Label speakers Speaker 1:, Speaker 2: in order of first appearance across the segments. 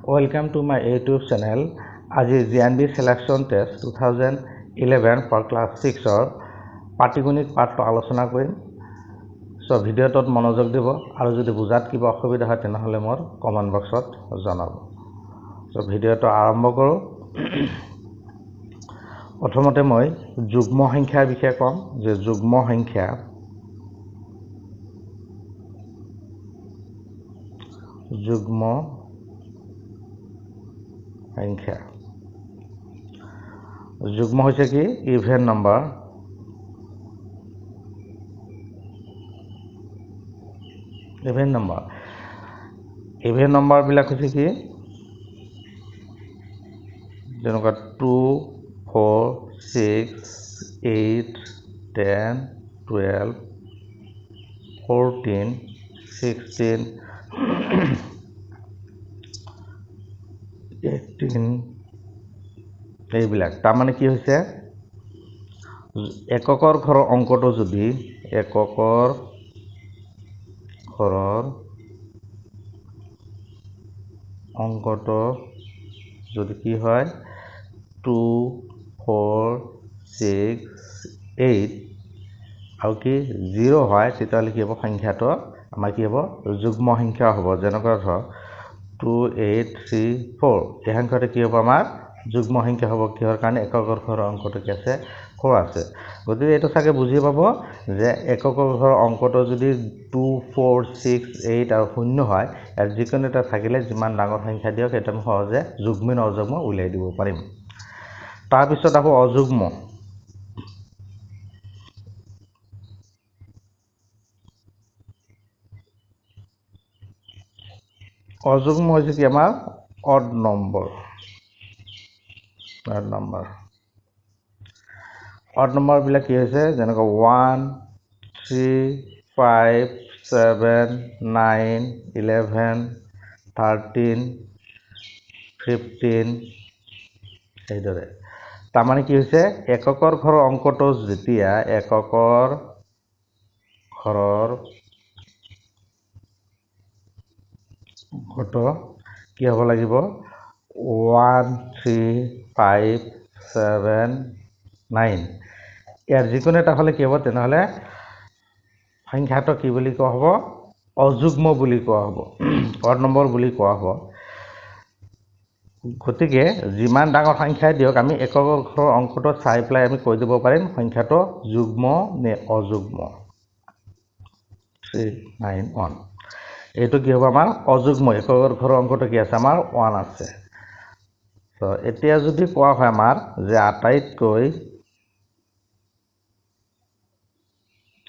Speaker 1: Welcome to my YouTube channel. আজি J N B selection test 2011 for class ছিক্সৰ পাটীগণিত পাঠটো আলোচনা কৰিম। চ' ভিডিঅ'টোত মনোযোগ দিব আৰু যদি বুজাত কিবা অসুবিধা হয় তেনেহ'লে মোৰ কমেণ্ট বক্সত জনাব। চ' ভিডিঅ'টো আৰম্ভ কৰোঁ। প্ৰথমতে মই যুগ্ম সংখ্যাৰ বিষয়ে ক'ম যে যুগ্ম সংখ্যা, যুগ্ম সংখ্যা, যুগ্ম হৈছে কি even number, even number, even নম্বৰবিলাক হৈছে কি যেনেকুৱা 2, 4, 6, 8, 10, 12, 14, 16, 18, এইবিলাক। তাৰমানে কি হৈছে, এককৰ ঘৰৰ অংকটো যদি এককৰ ঘৰৰ অংকটো যদি কি হয় 2, 4, 6, 8 আৰু কি 0 হয়, তেতিয়াহ'লে কি হ'ব সংখ্যাটো আমাৰ কি হ'ব যুগ্ম সংখ্যা হ'ব। যেনেকুৱা ধৰক 2, 8, 3, 4, এই সংখ্যাটো কি হ'ব আমাৰ যুগ্ম সংখ্যা হ'ব। কিহৰ কাৰণে? এককৰ ঘৰৰ অংকটো কি আছে 4 আছে। গতিকে এইটো চাগে বুজি পাব যে এককৰ ঘৰৰ অংকটো যদি 2, 4, 6, 8 আৰু 0 হয়, ইয়াত যিকোনো এটা থাকিলে যিমান ডাঙৰ সংখ্যা দিয়ক সেইটো আমি সহজে যুগ্ম নে অযুগ্ম উলিয়াই দিব পাৰিম। তাৰপিছত আকৌ অযুগ্ম, অযুগ্ম হৈছে কি আমাৰ odd number, odd number, odd নম্বৰবিলাক কি হৈছে যেনেকুৱা 1, 3, 5, 7, 9, 11, 13, 15, এইদৰে। তাৰমানে কি হৈছে এককৰ ঘৰৰ অংকটো যেতিয়া এককৰ ঘৰৰ অংকটো কি হ'ব লাগিব 1, 3, 5, 7, 9, ইয়াৰ যিকোনো এটা হ'লে কি হ'ব তেনেহ'লে সংখ্যাটো কি বুলি কোৱা হ'ব অযুগ্ম বুলি কোৱা হ'ব, অড নম্বৰ বুলি কোৱা হ'ব। গতিকে যিমান ডাঙৰ সংখ্যাই দিয়ক আমি এককৰ ঘৰৰ অংকটো চাই পেলাই আমি কৈ দিব পাৰিম সংখ্যাটো যুগ্ম নে অযুগ্ম। 3, 9, 1, এইটো কি হ'ব আমাৰ অযুগ্ম। এককৰ ঘৰৰ অংকটো কি আছে আমাৰ 1 আছে। তো এতিয়া যদি কোৱা হয় আমাৰ যে আটাইতকৈ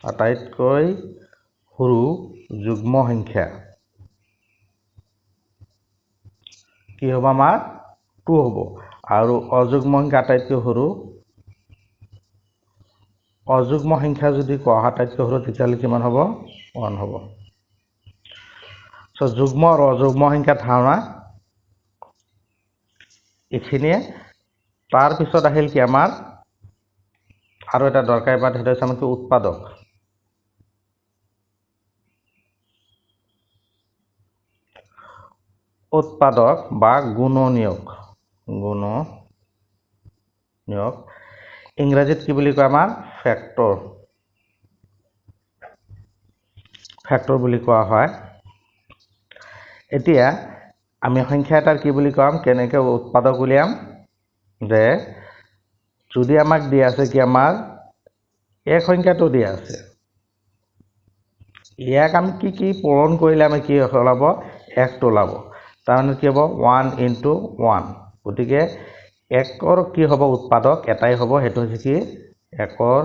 Speaker 1: আটাইতকৈ সৰু যুগ্ম সংখ্যা কি হ'ব আমাৰ 2 হ'ব, আৰু অযুগ্ম সংখ্যা আটাইতকৈ সৰু অযুগ্ম সংখ্যা যদি কোৱা হয় আটাইতকৈ সৰু তেতিয়াহ'লে কিমান হ'ব 1 হ'ব। চ' যুগ্ম আৰু অযুগ্ম সংখ্যাৰ ধাৰণা এইখিনিয়ে। তাৰপিছত আহিল কি আমাৰ আৰু এটা দৰকাৰী পাঠ, সেইটো হৈছে আমাৰ কি উৎপাদক। উৎপাদক বা গুণনীয়ক, গুণনীয়ক ইংৰাজীত কি বুলি কয় আমাৰ ফেক্টৰ, ফেক্টৰ বুলি কোৱা হয়। এতিয়া আমি সংখ্যা এটাৰ কি বুলি ক'ম, কেনেকৈ উৎপাদক উলিয়াম, যে যদি আমাক দিয়া আছে কি আমাৰ এক সংখ্যাটো দিয়া আছে, ইয়াক আমি কি কি পূৰণ কৰিলে আমি কি ওলাব একটো ওলাব, তাৰমানে কি হ'ব 1 ইনটু 1। গতিকে একৰ কি হ'ব উৎপাদক এটাই হ'ব, সেইটো হৈছে কি একৰ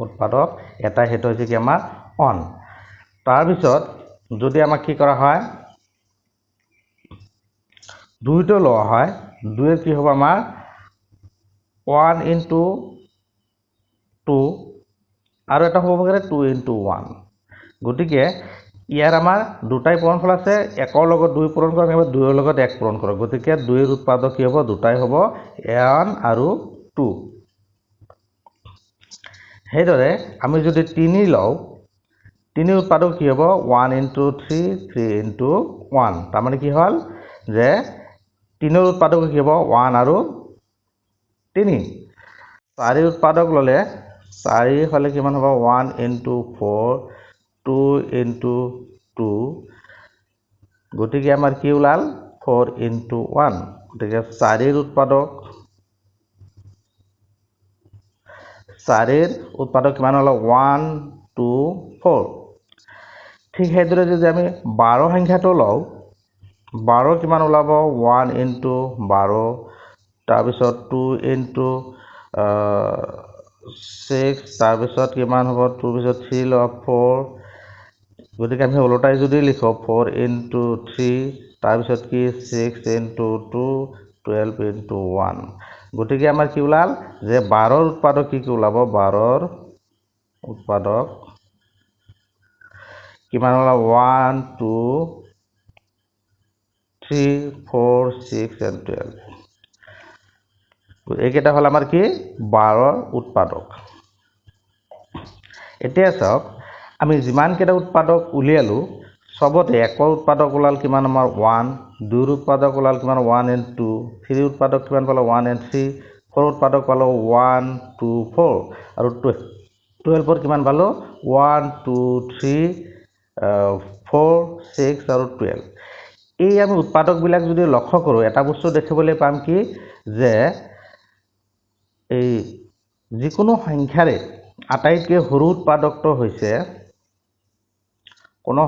Speaker 1: উৎপাদক এটাই, সেইটো হৈছে কি আমাৰ 1। তাৰপিছত যদি আমাক কি কৰা হয় 2টো লোৱা হয়, 2ৰ কি হ'ব আমাৰ 1 ইনটু 2 আৰু এটা হ'ব পাৰে 2 ইনটু 1। গতিকে ইয়াৰ আমাৰ দুটাই পূৰণফল আছে, একৰ লগত 2 পূৰণ কৰক নাইবা 2ৰ লগত 1 পূৰণ কৰক। গতিকে 2ৰ উৎপাদক কি হ'ব দুটাই হ'ব 1 আৰু 2। সেইদৰে আমি যদি 3 লওঁ, তিনিৰ উৎপাদক কি হ'ব? 1 ইনটু 3, 3 ইনটু 1। তাৰমানে কি হ'ল যে তিনিৰ উৎপাদক কি হ'ব? 1 আৰু 3। চাৰিৰ উৎপাদক ল'লে চাৰি হ'লে কিমান হ'ব? 1 ইনটু 4, 2 ইনটু 2। গতিকে আমাৰ কি ওলাল? 4 ইনটু 1। গতিকে চাৰিৰ উৎপাদক কিমান হ'ল? 1 2 4। ঠিক সেইদৰে যদি আমি 12 সংখ্যাটো লওঁ, 12 কিমান ওলাব? 1 ইনটু 12, তাৰপিছত 2 ইনটু 6, তাৰপিছত কিমান হ'ব? 2 পিছত 3 লওঁ 4। গতিকে আমি ওলোটাই যদি লিখোঁ 4 ইনটু 3, তাৰপিছত কি 6 ইনটু 2, 12 ইনটু 1। গতিকে আমাৰ কি ওলাল যে 12ৰ উৎপাদক কি কি ওলাব? 12ৰ উৎপাদক কিমান ওলাব? 1 2 3 4 6 এণ্ড 12। এইকেইটা হ'ল আমাৰ কি 12ৰ উৎপাদক। এতিয়া চাওক আমি যিমানকেইটা উৎপাদক উলিয়ালোঁ চবতে একৰ উৎপাদক ওলাল কিমান আমাৰ 1, 2ৰ উৎপাদক ওলাল কিমান 1 এণ্ড 2, 3ৰ উৎপাদক কিমান পালোঁ 1 এণ্ড 3, 4 উৎপাদক পালোঁ 1 2 4, আৰু 12ৰ কিমান পালোঁ 1 2 3 4 6 আৰু 12। এই আমি উৎপাদকবিলাক যদি লক্ষ্য কৰোঁ এটা বস্তু দেখিবলৈ পাম কি যে এই যিকোনো সংখ্যাৰে আটাইতকৈ সৰু উৎপাদকটো হৈছে কোনো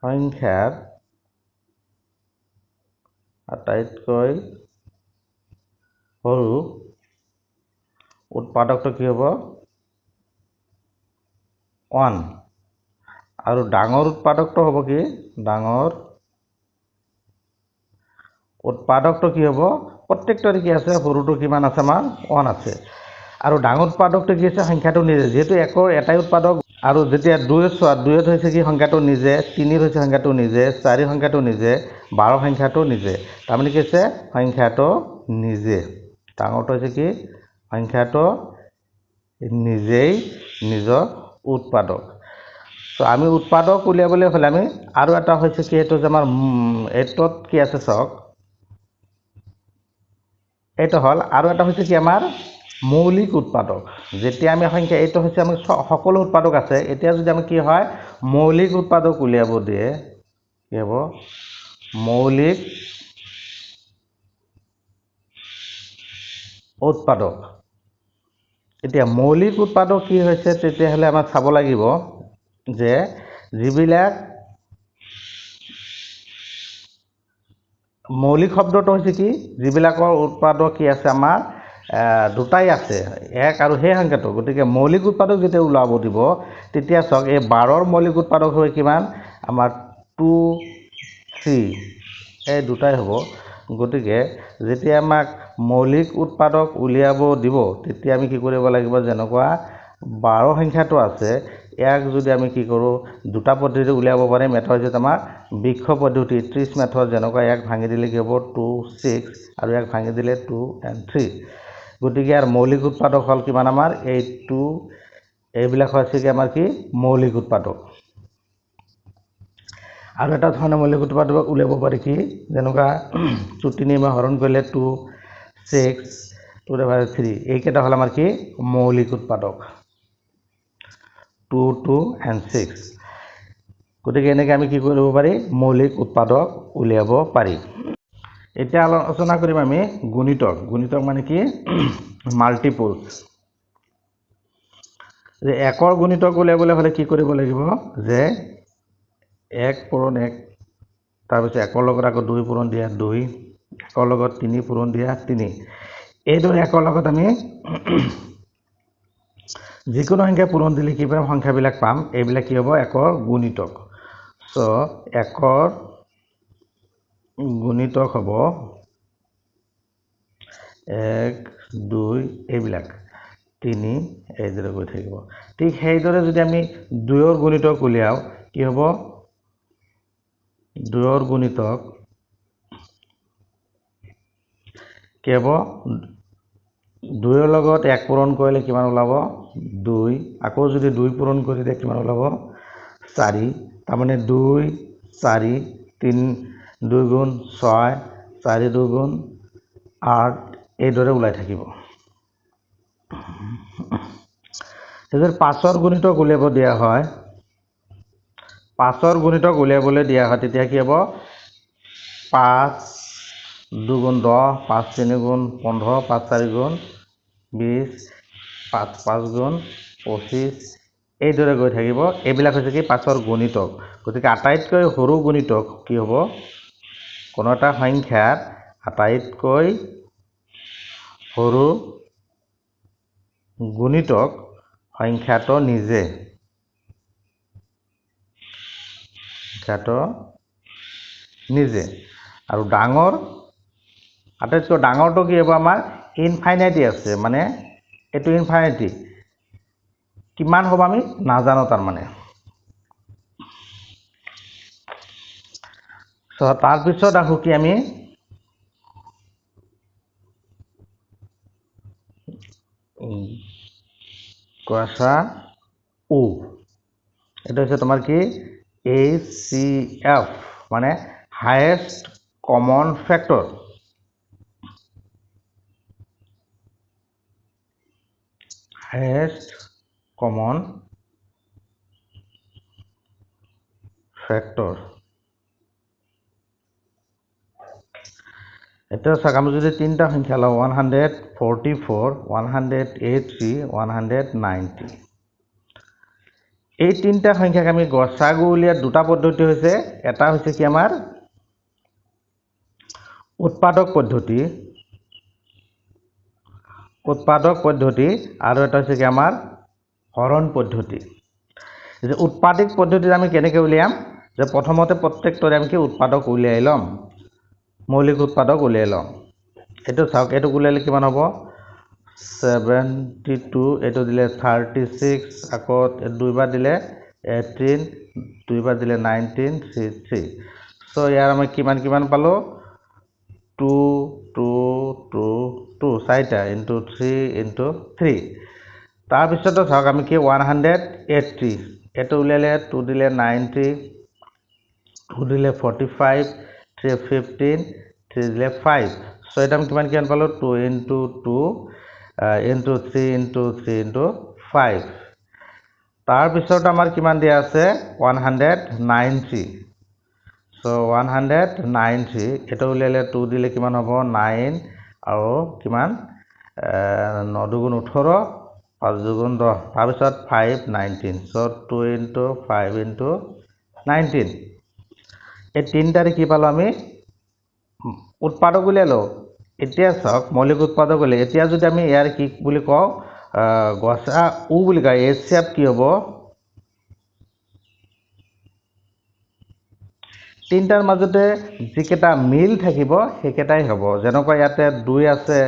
Speaker 1: সংখ্যাৰ আটাইতকৈ সৰু উৎপাদকটো কি হ'ব? 1। আৰু ডাঙৰ উৎপাদকটো হ'ব কি? ডাঙৰ উৎপাদকটো কি হ'ব? প্ৰত্যেকটোৰে কি আছে? সৰুটো কিমান আছে আমাৰ? 1 আছে। আৰু ডাঙৰ উৎপাদকটো কি আছে? সংখ্যাটো নিজে, যিহেতু একৰ এটাই উৎপাদক। আৰু যেতিয়া দুইত চোৱা, দুইত হৈছে কি সংখ্যাটো নিজে, তিনিৰ হৈছে সংখ্যাটো নিজে, চাৰি সংখ্যাটো নিজে, 12 সংখ্যাটো নিজে। তাৰমানে কি হৈছে? সংখ্যাটো নিজে। ডাঙৰটো হৈছে কি? সংখ্যাটো নিজেই নিজৰ উৎপাদক। তো আমি উৎপাদক উলিয়াবলৈ হ'লে আমি আৰু এটা হৈছে কি, এইটো যে আমাৰ এইটোত কি আছে চাওক, এইটো হ'ল আৰু এটা হৈছে কি আমাৰ মৌলিক উৎপাদক। যেতিয়া আমি সংখ্যা, এইটো হৈছে আমি সকলো উৎপাদক আছে। এতিয়া যদি আমি কি হয় মৌলিক উৎপাদক উলিয়াব দিয়ে, কি হ'ব? মৌলিক উৎপাদক। এতিয়া মৌলিক উৎপাদক কি হৈছে তেতিয়াহ'লে আমাক চাব লাগিব যে যিবিলাক মৌলিক শব্দটো হৈছে কি, যিবিলাকৰ উৎপাদক কি আছে আমাৰ দুটাই আছে, এক আৰু সেই সংখ্যাটো। গতিকে মৌলিক উৎপাদক যেতিয়া ওলাব দিব তেতিয়া চাওক এই 12ৰ মৌলিক উৎপাদক হৈ কিমান আমাৰ 2 3, এই দুটাই হ'ব। গতিকে যেতিয়া আমাক মৌলিক উৎপাদক উলিয়াব দিব তেতিয়া আমি কি কৰিব লাগিব, যেনেকুৱা 12 সংখ্যাটো আছে ইয়াক যদি আমি কি কৰোঁ দুটা পদ্ধতি উলিয়াব পাৰিম। এটা হৈছে আমাৰ বৃক্ষ পদ্ধতি 30 মেথড, যেনেকুৱা ইয়াক ভাঙি দিলে কি হ'ব 2 6, আৰু ইয়াক ভাঙি দিলে 2 এণ্ড 3। গতিকে ইয়াৰ মৌলিক উৎপাদক হ'ল কিমান আমাৰ এই 2, এইবিলাক হৈছে কি আমাৰ কি মৌলিক উৎপাদক। আৰু এটা ধৰণৰ মৌলিক উৎপাদক উলিয়াব পাৰি কি, যেনেকুৱা 2 3 হৰণ কৰিলে 2 6 2 3, এইকেইটা হ'ল আমাৰ কি মৌলিক উৎপাদক 2 2 এণ্ড 6। গতিকে এনেকৈ আমি কি কৰিব পাৰি? মৌলিক উৎপাদক উলিয়াব পাৰি। এতিয়া আলোচনা কৰিম আমি গুণিতক। গুণিতক মানে কি? মাল্টিপলছ। যে একৰ গুণিতক উলিয়াবলৈ হ'লে কি কৰিব লাগিব, যে 1 পূৰণ 1, তাৰপিছত একৰ লগত আকৌ 2 পূৰণ দিয়া 2, একৰ লগত 3 পূৰণ দিয়া 3। এইদৰে একৰ লগত আমি যিকোনো সংখ্যা পূৰণ দিলে কি পাম? সংখ্যাবিলাক পাম। এইবিলাক কি হ'ব? একৰ গুণিতক। চ' একৰ গুণিতক হ'ব 1 2 এইবিলাক 3, এইদৰে গৈ থাকিব। ঠিক সেইদৰে যদি আমি 2ৰ গুণিতক উলিয়াওঁ কি হ'ব? 2ৰ গুণিতক কি হ'ব? দুইৰ লগত 1 পূৰণ কৰিলে কিমান ওলাব 2, আকৌ যদি 2 পূৰণ কৰি দিয়ে কিমান ওলাব 4, তাৰমানে 2 4 3 2 গুণ 6 4 2 গুণ 8 এইদৰে ওলাই থাকিব। যদি 5ৰ গুণিতক উলিয়াব দিয়া হয়, 5ৰ গুণিতক উলিয়াবলৈ দিয়া হয় তেতিয়া কি হ'ব 5 2 গুণ 10, 5 3 গুণ 15, 5 4 গুণ 20, 5 5 গুণ 25 এইদৰে গৈ থাকিব। এইবিলাক হৈছে কি 5ৰ গুণিতক। গতিকে আটাইতকৈ সৰু গুণিতক কি হ'ব, কোনো এটা সংখ্যাৰ আটাইতকৈ সৰু গুণিতক সংখ্যাটো নিজে, সংখ্যাটো নিজে। আৰু ডাঙৰ, আটাইতকৈ ডাঙৰটো কি হ'ব আমাৰ ইনফাইনাইটি আছে, মানে এইটো ইনফাইনাইটি কিমান হ'ব আমি নাজানো তাৰমানে। তাৰপিছত আহোঁ কি আমি গসা উ, এটা হৈছে তোমাৰ কি এইচ চি এফ, মানে highest common factor. Highest common factor. এতিয়া চাওক আমি যদি তিনিটা সংখ্যা লওঁ 144, 180, 190, এই তিনিটা সংখ্যাক আমি গসাগু উলিয়াৰ দুটা পদ্ধতি হৈছে। এটা হৈছে কি আমাৰ উৎপাদক পদ্ধতি, উৎপাদক পদ্ধতি, আৰু এটা হৈছে কি আমাৰ হৰণ পদ্ধতি। যে উৎপাদক পদ্ধতিত আমি কেনেকৈ উলিয়াম, যে প্ৰথমতে প্ৰত্যেকটোৰে আমি কি উৎপাদক উলিয়াই ল'ম, মৌলিক উৎপাদক উলিয়াই ল'ম। এইটো চাওক, এইটো উলিয়ালে কিমান হ'ব 72, এইটো দিলে 36, আকৌ দুইবাৰ দিলে 18, দুইবাৰ দিলে 19, 3 3। চ' ইয়াৰ আমি কিমান কিমান পালোঁ 2 2 2 2, চাৰিটা ইনটু 3 ইনটু 3। তাৰপিছতো চাওক আমি কি 180, এইটো উলিয়ালে 2 দিলে 90, 2 দিলে 45, 3 15, 3 দিলে 5। চ' এটা আমি কিমান কিমান পালোঁ 2 ইনটু 2 ইনটু 3 ইনটু 3 ইনটু 5। তাৰপিছত আমাৰ কিমান দিয়া আছে 190। চ' 190 এইটো উলিয়ালে 2 দিলে কিমান হ'ব 9, আৰু কিমান 9 দুগুণ 18, 5 দুগুণ 10, তাৰপিছত 5 19। চ' 2 ইনটু 5 ইনটু 19। এই তিনিটাৰে কি পালোঁ আমি উৎপাদক উলিয়ালোঁ। এতিয়া চাওক মৌলিক উৎপাদক উলিয়াই, এতিয়া যদি আমি ইয়াৰ কি বুলি কওঁ গসা উ বুলি কওঁ, এইচ চি এফ কি হ'ব, তিনিটাৰ মাজতে যিকেইটা মিল থাকিব সেইকেইটাই হ'ব। যেনেকুৱা ইয়াতে 2 আছে,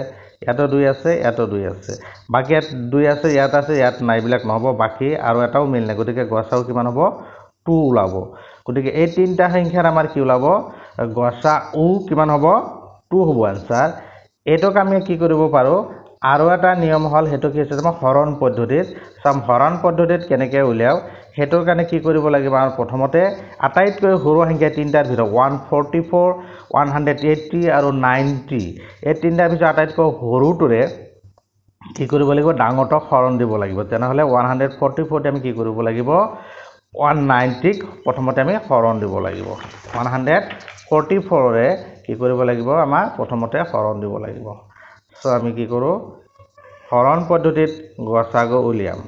Speaker 1: ইয়াতো 2 আছে, ইয়াতো 2 আছে, বাকী ইয়াত 2 আছে, ইয়াত আছে, ইয়াত নাই, এইবিলাক নহ'ব, বাকী আৰু এটাও মিল নাই। গতিকে গসাও কিমান হ'ব 2 ওলাব। গতিকে এই তিনিটা সংখ্যাৰ আমাৰ কি ওলাব গসা উ কিমান হ'ব 2 হ'ব এনচাৰ। এইটোক আমি কি কৰিব পাৰোঁ, আৰু এটা নিয়ম হ'ল সেইটো কি হৈছে তোমাৰ হৰণ পদ্ধতিত চাম। হৰণ পদ্ধতিত কেনেকৈ উলিয়াওঁ সেইটোৰ কাৰণে কি কৰিব লাগিব, আমাৰ প্ৰথমতে আটাইতকৈ সৰু সংখ্যা তিনিটাৰ ভিতৰত 144, 180 আৰু 90, এই তিনিটাৰ ভিতৰত আটাইতকৈ সৰুটোৰে কি কৰিব লাগিব ডাঙৰটোক হৰণ দিব লাগিব। তেনেহ'লে 144 আমি কি কৰিব লাগিব 190ক প্ৰথমতে আমি হৰণ দিব লাগিব। 144ৰে কি কৰিব লাগিব আমাৰ প্ৰথমতে হৰণ দিব লাগিব। চ' আমি কি কৰোঁ হৰণ পদ্ধতিত গসাগু উলিয়াম,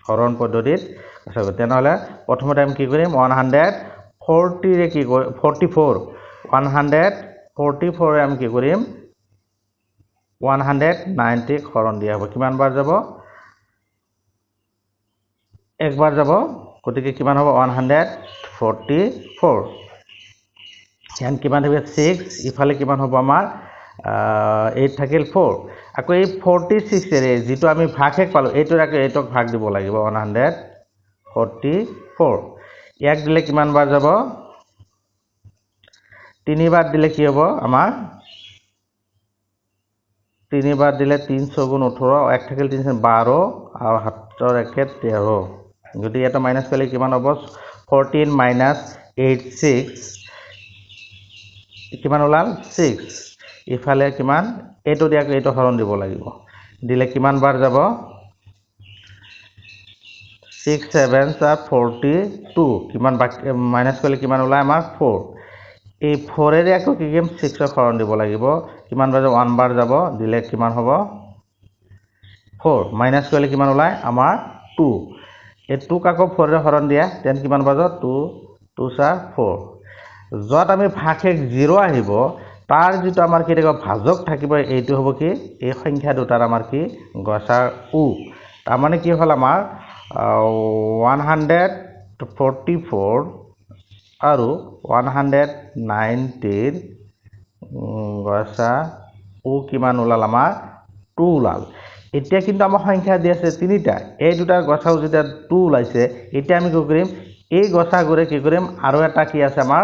Speaker 1: হৰণ পদ্ধতিত গসাগু। তেনেহ'লে প্ৰথমতে আমি কি কৰিম 140ৰে কি কৰিম 44, 144ৰে আমি কি কৰিম 190ক হৰণ দিয়া হ'ব। কিমান বাৰ যাব, একবাৰ যাব, গতিকে কিমান হ'ব 144। ইয়াত কিমান থাকিব 6, ইফালে কিমান হ'ব আমাৰ 8 থাকিল 4। আকৌ এই 46ৰে যিটো আমি ভাগশেষ পালোঁ এইটোৰ আকৌ এইটোক ভাগ দিব লাগিব 144। ইয়াক দিলে কিমান বাৰ যাব, তিনিবাৰ দিলে কি হ'ব আমাৰ তিনিবাৰ দিলে 3 6 গুণ 18, এক থাকিল 3 12 আৰু 7 1 13। গতিকে এটা মাইনাছ কৰিলে কিমান হ'ব? 14 মাইনাছ 86 কিমান ওলাল? 6। ইফালে কিমান? এইটো দিয়াক এইটো হৰণ দিব লাগিব, দিলে কিমান বাৰ যাব? 6 7 42। কিমান বাকী মাইনাছ কৰিলে কিমান ওলায় আমাৰ? 4। এই 4-এৰে আকৌ কি কৰিম? 6ক হৰণ দিব লাগিব, কিমান বাৰ যাব? 1 বাৰ যাব, দিলে কিমান হ'ব? 4। মাইনাছ কৰিলে কিমান ওলায় আমাৰ? 2। এই 2ক আকৌ 4-ৰে হৰণ দিয়া, তেন কিমান বাৰ যাব? 2 2 4 4। য'ত আমি ভাগশেষ 0 আহিব তাৰ যিটো আমাৰ কি থাকিব? ভাজক থাকিব, এইটো হ'ব কি? এই সংখ্যা দুটাৰ আমাৰ কি? গসাগু। তাৰমানে কি হ'ল আমাৰ 144 আৰু 190ৰ গসাগু কিমান ওলাল আমাৰ? 2 ওলাল। এতিয়া কিন্তু আমাৰ সংখ্যা দি আছে তিনিটা, এই দুটাৰ গসাগু যেতিয়া 2 ওলাইছে, এতিয়া আমি কি কৰিম? এই গসাগুৰে কি কৰিম? আৰু এটা কি আছে আমাৰ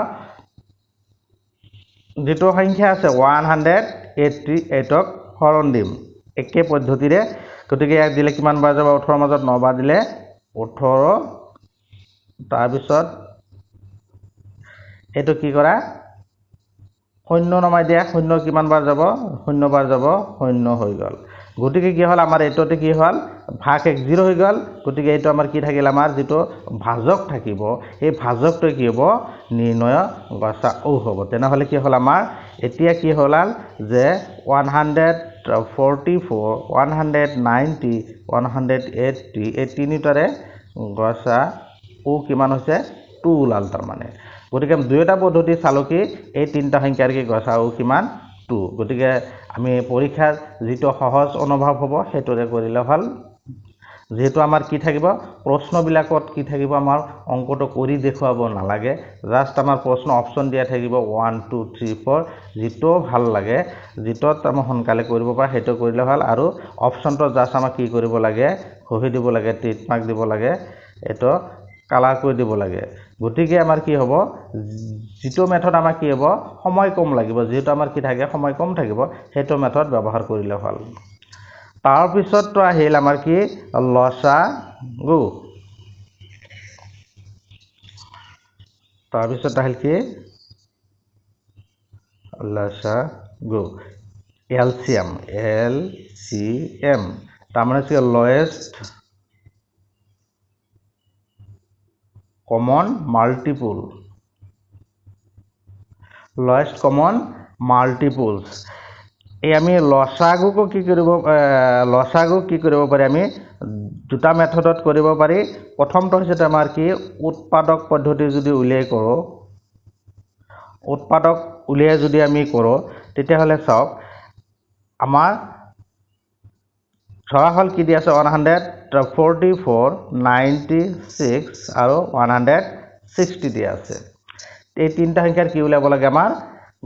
Speaker 1: যিটো সংখ্যা আছে 188ক হৰণ দিম একে পদ্ধতিৰে। গতিকে ইয়াক দিলে কিমান বাৰ যাব? 18ৰ মাজত 9 বাৰ দিলে 18। তাৰপিছত এইটো কি কৰা? শূন্য নমাই দিয়া, শূন্য কিমান বাৰ যাব? শূন্য বাৰ যাব, শূন্য হৈ গ'ল। গতিকে কি হ'ল আমাৰ এইটোতে কি হ'ল? ভাগশেষ 0 হৈ গ'ল। গতিকে এইটো আমাৰ কি থাকিল? আমাৰ যিটো ভাজক থাকিব এই ভাজকটোৱে কি হ'ব? নিৰ্ণয় গসাগু হ'ব। তেনেহ'লে কি হ'ল আমাৰ এতিয়া কি হ'ল যে 144, 190, 180 এই তিনিটাৰে গসাগু কিমান হৈছে? 2 ওলাল তাৰমানে। গতিকে দুয়োটা পদ্ধতি চালোঁ কি এই তিনিটা সংখ্যাৰ কি গসাগু কিমান? 2। গতিকে আমি পৰীক্ষাৰ যিটো সহজ অনুভৱ হ'ব সেইটোৰে কৰিলে ভাল। যিহেতু আমাৰ কি থাকিব প্ৰশ্নবিলাকত কি থাকিব আমাৰ অংকটো কৰি দেখুৱাব নালাগে, জাষ্ট আমাৰ প্ৰশ্ন অপশ্যন দিয়া থাকিব 1 2 3 4, যিটো ভাল লাগে যিটোত আমি সোনকালে কৰিব পাৰে সেইটো কৰিলে ভাল। আৰু অপশ্যনটো জাষ্ট আমাক কি কৰিব লাগে? ঘঁহি দিব লাগে, টিক মাৰ্ক দিব লাগে, এইটো কালাৰ কৰি দিব লাগে। গতিকে আমাৰ কি হ'ব? যিটো মেথড আমাৰ কি হ'ব? সময় কম লাগিব, যিহেতু আমাৰ কি থাকে সময় কম থাকিব, সেইটো মেথড ব্যৱহাৰ কৰিলে ভাল। তাৰপিছতটো আহিল আমাৰ কি? লসাগু। তাৰপিছত আহিল কি? লসাগু, এলচিএম, LCM। তাৰমানে কি? Lowest common multiple, lowest common multiples. এই আমি লসাগুকো কি কৰিব, লসাগু কি কৰিব পাৰি? আমি দুটা মেথডত কৰিব পাৰি। প্ৰথমটো হৈছে আমাৰ কি? উৎপাদক পদ্ধতি যদি উলিয়াই কৰোঁ, উৎপাদক উলিয়াই যদি আমি কৰোঁ তেতিয়াহ'লে চাওক আমাৰ ধৰা হ'ল কি দি আছে? 144, 96 আৰু 160 দিয়া আছে। এই তিনিটা সংখ্যাৰ কি উলিয়াব লাগে? আমাৰ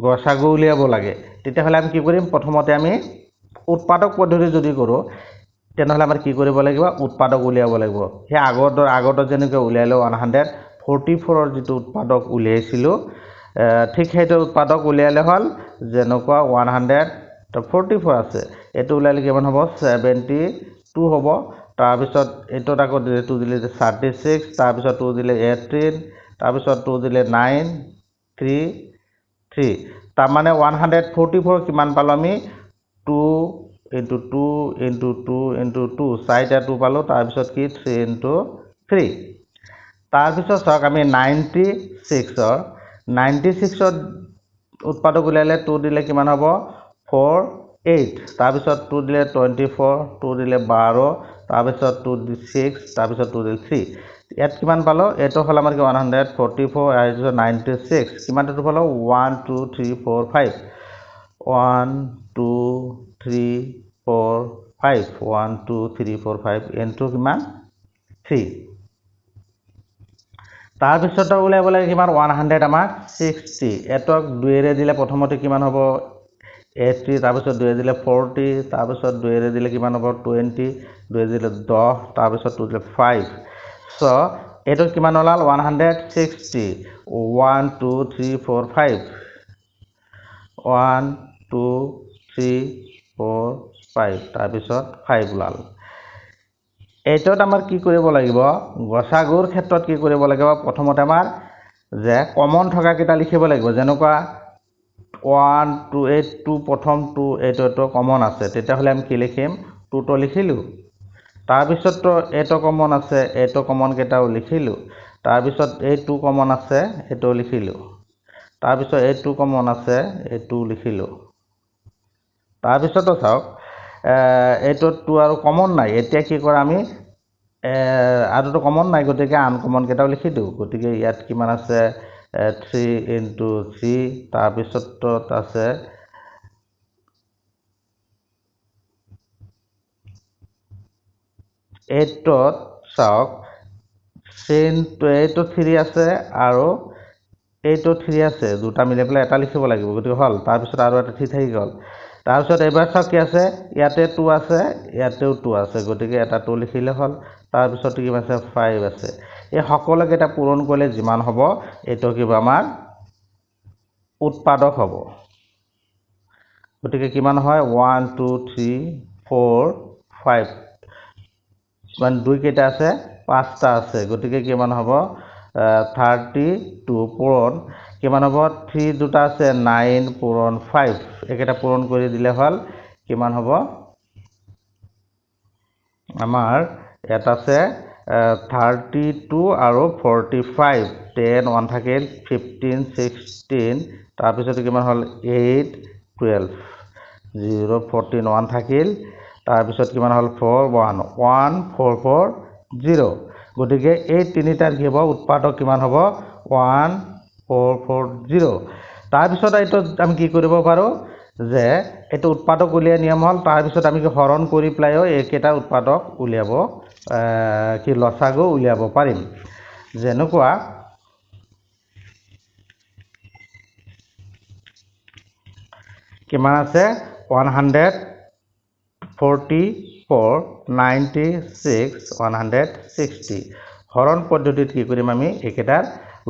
Speaker 1: গসাগু উলিয়াব লাগে। তেতিয়াহ'লে আমি কি কৰিম? প্ৰথমতে আমি উৎপাদক পদ্ধতি যদি কৰোঁ তেনেহ'লে আমাৰ কি কৰিব লাগিব? উৎপাদক উলিয়াব লাগিব। সেই আগৰ যেনেকৈ উলিয়ালোঁ 144ৰ যিটো উৎপাদক উলিয়াইছিলোঁ, ঠিক সেইটো উৎপাদক উলিয়ালে হ'ল যেনেকুৱা 144 আছে, এইটো উলিয়ালে কিমান হ'ব? 72 হ'ব। তাৰপিছত এইটোত আকৌ 2 দিলে 36, তাৰপিছত 2 দিলে 18, তাৰপিছত 2 দিলে 9 3 3। তাৰমানে 144 কিমান পালোঁ আমি? 2 ইণ্টু 2 ইণ্টু 2 ইণ্টু 2, চাৰিটা 2 পালোঁ। তাৰপিছত কি? 3 ইণ্টু 3। তাৰপিছত চাওক আমি 96ৰ উৎপাদক উলিয়ালে 2 দিলে কিমান হ'ব? 4 8, তাৰপিছত 2 দিলে 24, 2 দিলে 12, তাৰপিছত 2 দিলে 6, তাৰপিছত 2 দিলে 3। ইয়াত কিমান পালোঁ? এইটো হ'ল আমাৰ কি 144 আৰু 96। কিমানটো পালোঁ? 1 2 3 4 5, 1 2 3 4 5, 1 2 3 4 5 into কিমান? 3। তাৰপিছত উলিয়াব লাগে কিমান? 100 আমাক 60। এইটোক 2-ৰে দিলে প্ৰথমতে কিমান হ'ব? 80, তাৰপিছত 2-ৰে দিলে 40, তাৰপিছত 2-ৰে দিলে কিমান হ'ব? 20, 2-ৰে দিলে 10, তাৰপিছত 2 দিলে 5। চ' এইটো কিমান ওলাল? 160, 1 2 3 4 5, 1 2 3 4 5, তাৰপিছত 5 ওলাল। এইটোত আমাৰ কি কৰিব লাগিব, গসাগুৰ ক্ষেত্ৰত কি কৰিব লাগিব, প্ৰথমতে আমাৰ যে কমন থকাকেইটা লিখিব লাগিব। যেনেকুৱা 1 2 8 2, প্ৰথম 2 এইটো কমন আছে, তেতিয়াহ'লে আমি কি লিখিম, 2টো লিখিলোঁ। তাৰপিছততো এইটো কমন আছে, এইটো কমনকেইটাও লিখিলোঁ। তাৰপিছত এই 2 কমন আছে, এইটো লিখিলোঁ। তাৰপিছত এই 2 কমন আছে, এইটো লিখিলোঁ। তাৰপিছতো চাওক এইটোত 2 আৰু কমন নাই। এতিয়া কি কৰা আমি, আৰুতো কমন নাই, গতিকে আনকমনকেইটাও লিখি দিওঁ। গতিকে ইয়াত কিমান আছে, 3 ইনটু 3, তাৰপিছত আছে এইটোত চাওক এইটো 3 আছে আৰু এইটো 3 আছে, দুটা মিলাই পেলাই এটা লিখিব লাগিব, গতিকে হ'ল। তাৰপিছত আৰু এটা 3 থাকি গ'ল। তাৰপিছত এইবাৰ চাওক কি আছে, ইয়াতে 2 আছে, ইয়াতেও 2 আছে, গতিকে এটা 2 লিখিলে হ'ল। তাৰপিছত কিমান আছে, 5 আছে। এই সকলোকেইটা পূৰণ কৰিলে যিমান হ'ব, এইটো কিবা আমাৰ উৎপাদক হ'ব। গতিকে কিমান হয়, 1 2 3 4 5, মানে দুই কেইটা আছে, 5টা আছে, গতিকে কিমান হ'ব, 32 পূৰণ কিমান হ'ব, 3 দুটা আছে, 9 পূৰণ 5, এইকেইটা পূৰণ কৰি দিলে হ'ল কিমান হ'ব আমাৰ, ইয়াত আছে 32 আৰু 45, 10 1 থাকিল, 15 16, তাৰপিছত কিমান হ'ল 8 12, 0 14 1 থাকিল, তাৰপিছত কিমান হ'ল 4 1 1 4 4 0। গতিকে এই তিনিটাৰ কি হ'ব, উৎপাদক কিমান হ'ব, 1 4 4 0। তাৰপিছত এইটো আমি কি কৰিব পাৰোঁ যে এইটো উৎপাদক উলিয়াই নিয়ম হ'ল। তাৰপিছত আমি হৰণ কৰি পেলাইও এইকেইটা উৎপাদক উলিয়াব, কি লসাগু উলিয়াব পাৰিম। যেনেকুৱা কিমান আছে, 144 96 160। হৰণ পদ্ধতিত কি কৰিম আমি, এইকেইটাৰ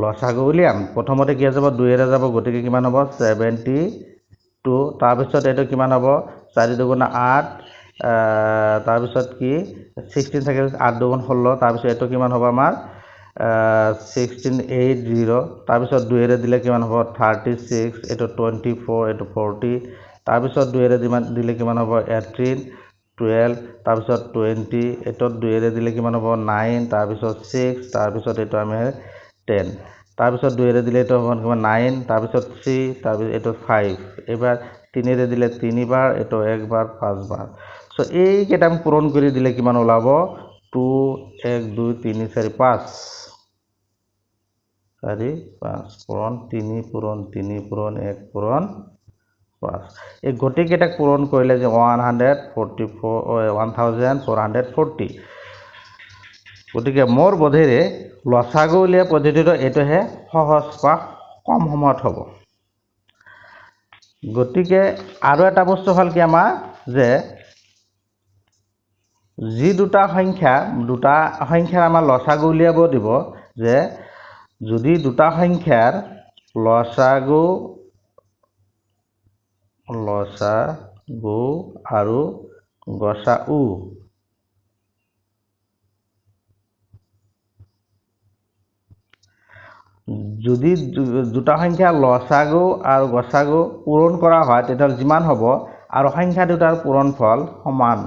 Speaker 1: লসাগু উলিয়াম। প্ৰথমতে কি যাব, 2 যাব, গতিকে কিমান হ'ব, 72। তাৰপিছত এইটো কিমান হ'ব, 4 দুগুণ 8, তাৰপিছত কি 16 থাকিল, 8 দুগুণ 16, তাৰপিছত এইটো কিমান হ'ব আমাৰ 16 8 0। তাৰপিছত 2 দিলে কিমান হ'ব, 36, এইটো 24, এইটো 40। তাৰপিছত 2 দিলে কিমান হ'ব, 18 12, তাৰপিছত 20, এইটোত 2 দিলে কিমান হ'ব, 9, তাৰপিছত 6, তাৰপিছত এইটো আমি 10, তাৰপিছত 2 দিলে এইটো হ'ব কিমান, 9, তাৰপিছত 3, তাৰপিছত এইটো 5। এইবাৰ 3 দিলে 3বাৰ, এইটো 1বাৰ, 5বাৰ। চ' এইকেইটা আমি পূৰণ কৰি দিলে কিমান ওলাব, 2 1 2 3 4 5, 4 5 পূৰণ 3 পূৰণ 3 পূৰণ 1 পূৰণ 5। এই গোটেইকেইটাক পূৰণ কৰিলে যে 144 1440। গতিকে মোৰ বোধেৰে লসাগু উলিওৱা পদ্ধতিটো এইটোহে সহজ বা কম সময়ত হ'ব। গতিকে আৰু এটা বস্তু হ'ল কি আমাৰ, যে যি দুটা সংখ্যা, দুটা সংখ্যাৰ আমাৰ লসাগু উলিয়াব দিব, যে যদি দুটা সংখ্যাৰ লসাগু আৰু গসাউ যদি দুটা সংখ্যা লসাগু আৰু গসাগু পূৰণ কৰা হয়, তেতিয়াহ'লে যিমান হ'ব আৰু সংখ্যা দুটাৰ পূৰণফল সমান,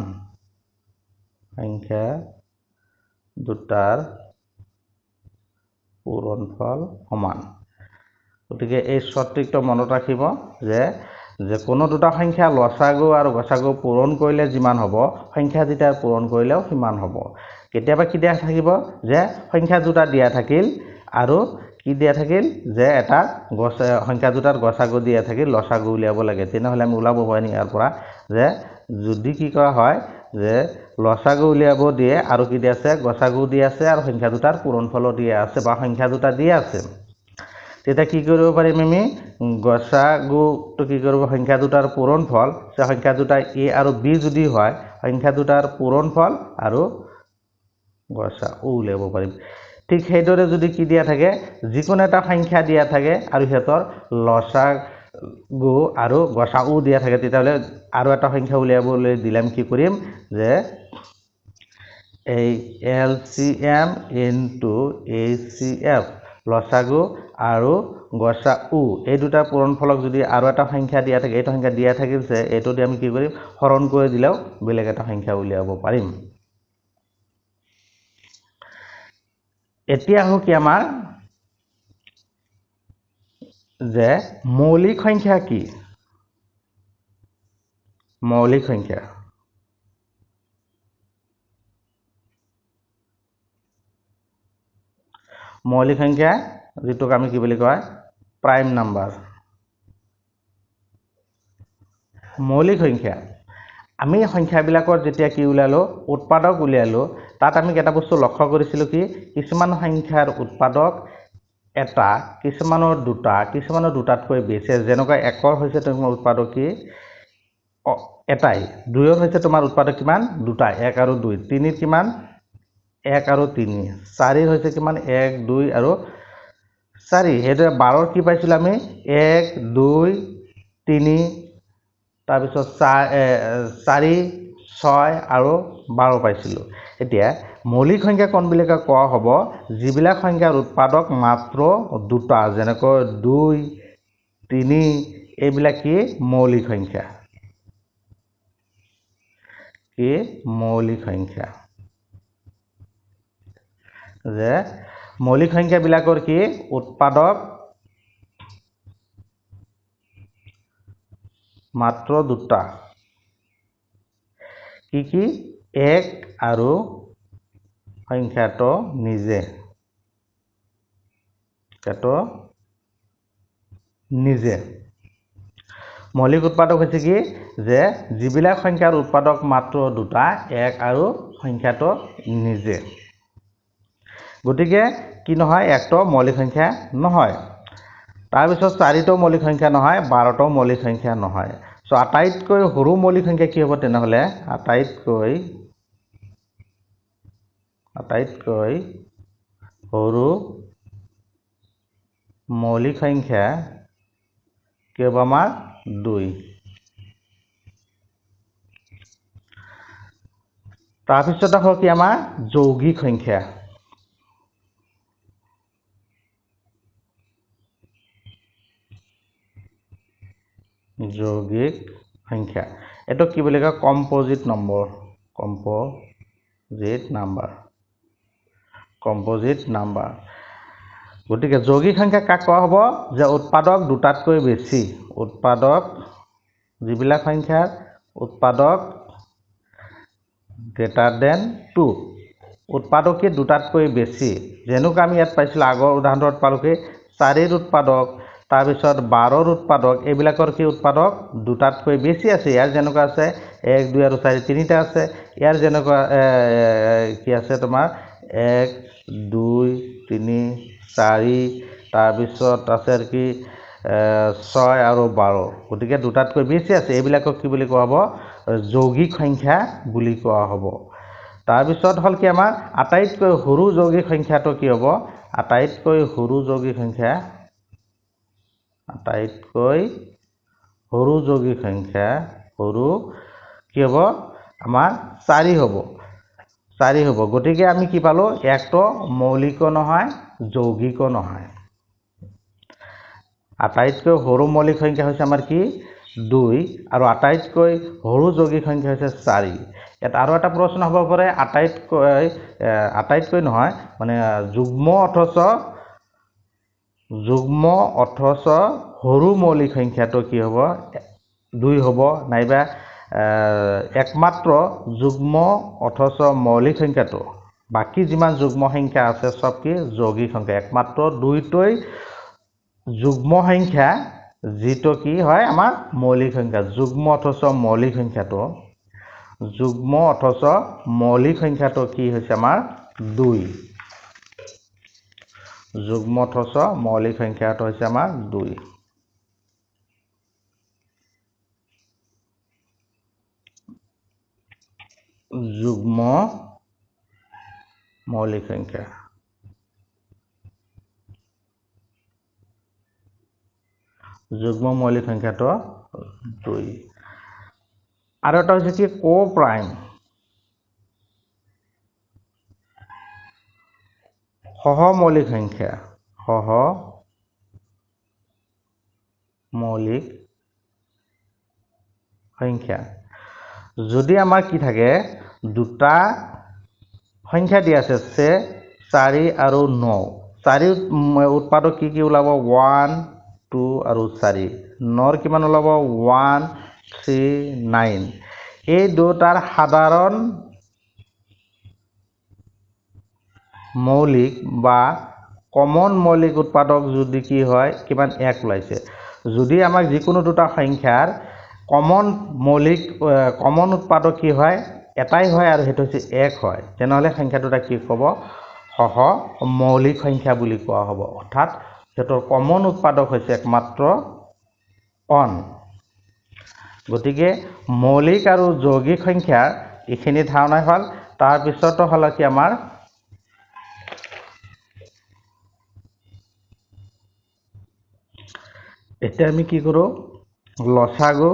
Speaker 1: সংখ্যা দুটাৰ পূৰণফল সমান। গতিকে এই সঠিকটো মনত ৰাখিব যে যে কোনো দুটা সংখ্যা লসাগু আৰু গসাগু পূৰণ কৰিলে যিমান হ'ব, সংখ্যা দুটাৰ পূৰণ কৰিলেও সিমান হ'ব। কেতিয়াবা কি দিয়া থাকিব, যে সংখ্যা দুটা দিয়া থাকিল আৰু কি দিয়া থাকিল, যে এটা গছ সংখ্যা দুটাৰ গসাগু দিয়া থাকিল, লসাগু উলিয়াব লাগে। তেনেহ'লে আমি ওলাব পাৰিম ইয়াৰ পৰা যে যদি কি কৰা হয়, যে লসাগু উলিয়াব দিয়ে আৰু কি দিয়া আছে, গসাগু দিয়া আছে আৰু সংখ্যা দুটাৰ পূৰণফলো দিয়া আছে বা সংখ্যা দুটা দিয়া আছে, তেতিয়া কি কৰিব পাৰিম আমি, গসাগুটো কি কৰিব, সংখ্যা দুটাৰ পূৰণফল, সংখ্যা দুটা এ আৰু বি যদি হয়, সংখ্যা দুটাৰ পূৰণফল আৰু গসাগু উলিয়াব পাৰিম। ঠিক সেইদৰে যদি কি দিয়া থাকে, যিকোনো এটা সংখ্যা দিয়া থাকে আৰু সিহঁতৰ গু আৰু গসাউ দিয়া থাকে, তেতিয়াহ'লে আৰু এটা সংখ্যা উলিয়াবলৈ দিলে আমি কি কৰিম যে এই L C M into H C F, লসাগু আৰু গসাউ এই দুটা পূৰণফলক যদি আৰু এটা সংখ্যা দিয়া থাকে, এইটো সংখ্যা দিয়া থাকিছে, এইটো দি আমি কি কৰিম, হৰণ কৰি দিলেও বেলেগ এটা সংখ্যা উলিয়াব পাৰিম। এতিয়া আহোঁ কি আমাৰ যে মৌলিক সংখ্যা কি, মৌলিক সংখ্যা। মৌলিক সংখ্যা যিটোক আমি কি বুলি কয়, প্ৰাইম নাম্বাৰ। মৌলিক সংখ্যা আমি সংখ্যাবিলাকৰ যেতিয়া কি উলিয়ালোঁ, উৎপাদক উলিয়ালোঁ, তাত আমি এটা বস্তু লক্ষ্য কৰিছিলোঁ কি, কিছুমান সংখ্যাৰ উৎপাদক এটা, কিছুমানৰ দুটা, কিছুমানৰ দুটাতকৈ বেছি। যেনেকুৱা একৰ হৈছে তোমাৰ উৎপাদক কি এটাই, দুইৰ হৈছে তোমাৰ উৎপাদক কিমান দুটা, এক আৰু দুই, তিনিৰ কিমান এক আৰু তিনি, চাৰিৰ হৈছে কিমান এক দুই আৰু চাৰি। সেইদৰে বাৰৰ কি পাইছিলোঁ আমি, এক দুই তিনি, তাৰপিছত চাৰি ছয় আৰু বাৰ পাইছিলোঁ। এতিয়া মৌলিক সংখ্যা কোনবিলাকক কোৱা হ'ব, যিবিলাক সংখ্যাৰ উৎপাদক মাত্ৰ দুটা, যেনেকৈ দুই তিনি, এইবিলাক কি মৌলিক সংখ্যা, কি মৌলিক সংখ্যা। যে মৌলিক সংখ্যাবিলাকৰ কি উৎপাদক মাত্ৰ দুটা, কি কি, এক আৰু সংখ্যাটো নিজে, সংখ্যাটো নিজে। মৌলিক উৎপাদক হৈছে কি যে যিবিলাক সংখ্যাৰ উৎপাদক মাত্ৰ দুটা, এক আৰু সংখ্যাটো নিজে। গতিকে কি নহয়, একটো মৌলিক সংখ্যা নহয়, তাৰপিছত চাৰিটো মৌলিক সংখ্যা নহয়, বাৰটো মৌলিক সংখ্যা নহয়। চ' আটাইতকৈ সৰু মৌলিক সংখ্যা কি হ'ব তেনেহ'লে, আটাইতকৈ আটাইতকৈ সৰু মৌলিক সংখ্যা কি হ'ব আমাৰ দুই। তাৰপিছত আহক কি আমাৰ যৌগিক সংখ্যা। যৌগিক সংখ্যা এইটো কি বুলি কয়, composite number, composite number, composite number. গতিকে যৌগিক সংখ্যা কাক কোৱা হ'ব, যে উৎপাদক দুটাতকৈ বেছি, উৎপাদক যিবিলাক সংখ্যাৰ উৎপাদক গ্ৰেটাৰ দেন টু, উৎপাদক কি দুটাতকৈ বেছি। যেনেকুৱা আমি ইয়াত পাইছিলোঁ আগৰ উদাহৰণত পালোঁ কি চাৰিৰ উৎপাদক, তাৰপিছত বাৰৰ উৎপাদক, এইবিলাকৰ কি উৎপাদক দুটাতকৈ বেছি আছে। ইয়াৰ যেনেকুৱা আছে এক দুই আৰু চাৰি তিনিটা আছে, ইয়াৰ যেনেকুৱা কি আছে তোমাৰ এক দুই তিনি চাৰি, তাৰপিছত আছে আৰু কি ছয় আৰু বাৰ, গতিকে দুটাতকৈ বেছি আছে। এইবিলাকক কি বুলি কোৱা হ'ব, যৌগিক সংখ্যা বুলি কোৱা হ'ব। তাৰপিছত হ'ল কি আমাৰ আটাইতকৈ সৰু যৌগিক সংখ্যাটো কি হ'ব, আটাইতকৈ সৰু যৌগিক সংখ্যা, আটাইতকৈ সৰু যৌগিক সংখ্যা সৰু কি হ'ব আমাৰ চাৰি হ'ব, চাৰি হ'ব। গতিকে আমি কি পালোঁ, একটো মৌলিকো নহয় যৌগিকো নহয়। আটাইতকৈ সৰু মৌলিক সংখ্যা হৈছে আমাৰ কি দুই, আৰু আটাইতকৈ সৰু যৌগিক সংখ্যা হৈছে চাৰি। ইয়াত আৰু এটা প্ৰশ্ন হ'ব পাৰে, আটাইতকৈ আটাইতকৈ নহয় মানে যুগ্ম অথচ যুগ্ম অথচ সৰু মৌলিক সংখ্যাটো কি হ'ব, দুই হ'ব, নাইবা একমাত্ৰ যুগ্ম অথচ মৌলিক সংখ্যাটো, বাকী যিমান যুগ্ম সংখ্যা আছে চব কি যৌগিক সংখ্যা, একমাত্ৰ দুইটোই যুগ্ম সংখ্যা যিটো কি হয় আমাৰ মৌলিক সংখ্যা। যুগ্ম অথচ মৌলিক সংখ্যাটো, যুগ্ম অথচ মৌলিক সংখ্যাটো কি হৈছে আমাৰ দুই, যুগ্ম অথচ মৌলিক সংখ্যাটো হৈছে আমাৰ দুই। যুগ্ম মৌলিক সংখ্যা যুগ্ম মৌলিক সংখ্যাটো 2। আৰু এটা হৈছে কি কো-প্ৰাইম, সহমৌলিক সংখ্যা, সহমৌলিক সংখ্যা। যদি আমাৰ কি থাকে, দুটা সংখ্যা দিয়া আছে চে 4 আৰু 9, 4 উৎপাদক কি কি ওলাব, 1 2 আৰু 4, 9ৰ কিমান ওলাব, 1 3 9। এই দুটাৰ সাধাৰণ মৌলিক বা কমন মৌলিক উৎপাদক যদি কি হয়, কিমান 1 ওলাইছে। যদি আমাক যিকোনো দুটা সংখ্যাৰ কমন মৌলিক কমন উৎপাদক কি হয়, এটাই হয় আৰু সেইটো হৈছে 1 হয়, তেনেহ'লে সংখ্যা দুটা কি ক'ব, সহ মৌলিক সংখ্যা বুলি কোৱা হ'ব। অৰ্থাৎ সিহঁতৰ কমন উৎপাদক হৈছে একমাত্ৰ 1। গতিকে মৌলিক আৰু যৌগিক সংখ্যাৰ এইখিনি ধাৰণাই হ'ল। তাৰপিছতো হ'ল কি আমাৰ এতিয়া আমি কি কৰোঁ, লসাগু